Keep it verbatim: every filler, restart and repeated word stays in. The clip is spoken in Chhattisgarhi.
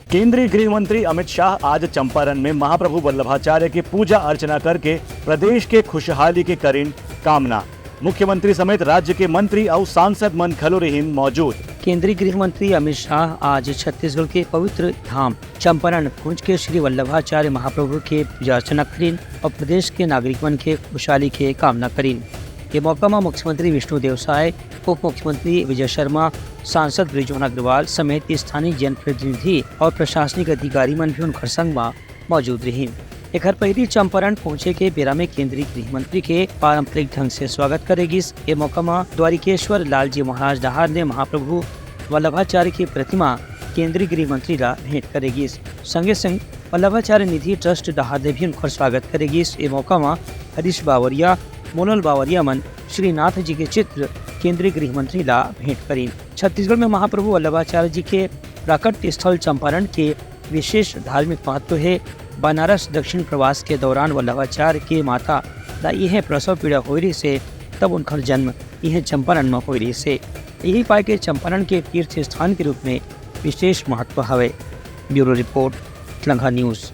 केंद्रीय गृह मंत्री अमित शाह आज चंपारण में महाप्रभु वल्लभाचार्य के पूजा अर्चना करके प्रदेश के खुशहाली के करिन कामना। मुख्यमंत्री समेत राज्य के मंत्री अउ सांसद मन घलो रहिन मौजूद। केंद्रीय गृह मंत्री अमित शाह आज छत्तीसगढ़ के पवित्र धाम चंपारण पहुंच के श्री वल्लभाचार्य महाप्रभु के पूजा अर्चना करिन और प्रदेश के नागरिक मन के खुशहाली के कामना करिन। ये मौका मा मुख्यमंत्री विष्णु देव साय, उप मुख्यमंत्री विजय शर्मा, सांसद बृजमोहन अग्रवाल समेत स्थानीय जनप्रतिनिधि और प्रशासनिक अधिकारी मन भी उनकर संग मा मौजूद रहिन। एखर पहिली चंपारण पहुंचे के बेरा में केंद्रीय गृह मंत्री के पारंपरिक ढंग से स्वागत करे गिस। ये मौका मा द्वारिकेश्वर लाल जी महाराज डहार ले महाप्रभु वल्लभाचार्य की प्रतिमा केंद्रीय गृह मंत्री ला भेंट करे गिस। संगे संग वल्लभाचार्य निधि ट्रस्ट डहार ले भी उनकर स्वागत करे गिस। ये मौका मा हरीश बावरिया, मोनल बावरिया मन श्रीनाथ जी के चित्र केंद्रीय गृह मंत्री ला भेंट करिन। छत्तीसगढ़ में महाप्रभु वल्लभाचार्य जी के प्राकट्य स्थल चंपारण के विशेष धार्मिक महत्व हे। बनारस दक्षिण प्रवास के दौरान वल्लभाचार्य के माता ला इहे प्रसव पीड़ा होय रहिस हे, तब उनकर जन्म इहे चंपारण में होय रहिस हे। यही पाय के चंपारण के तीर्थ स्थान के रूप में विशेष महत्व हवे। Bureau report, Lanka news.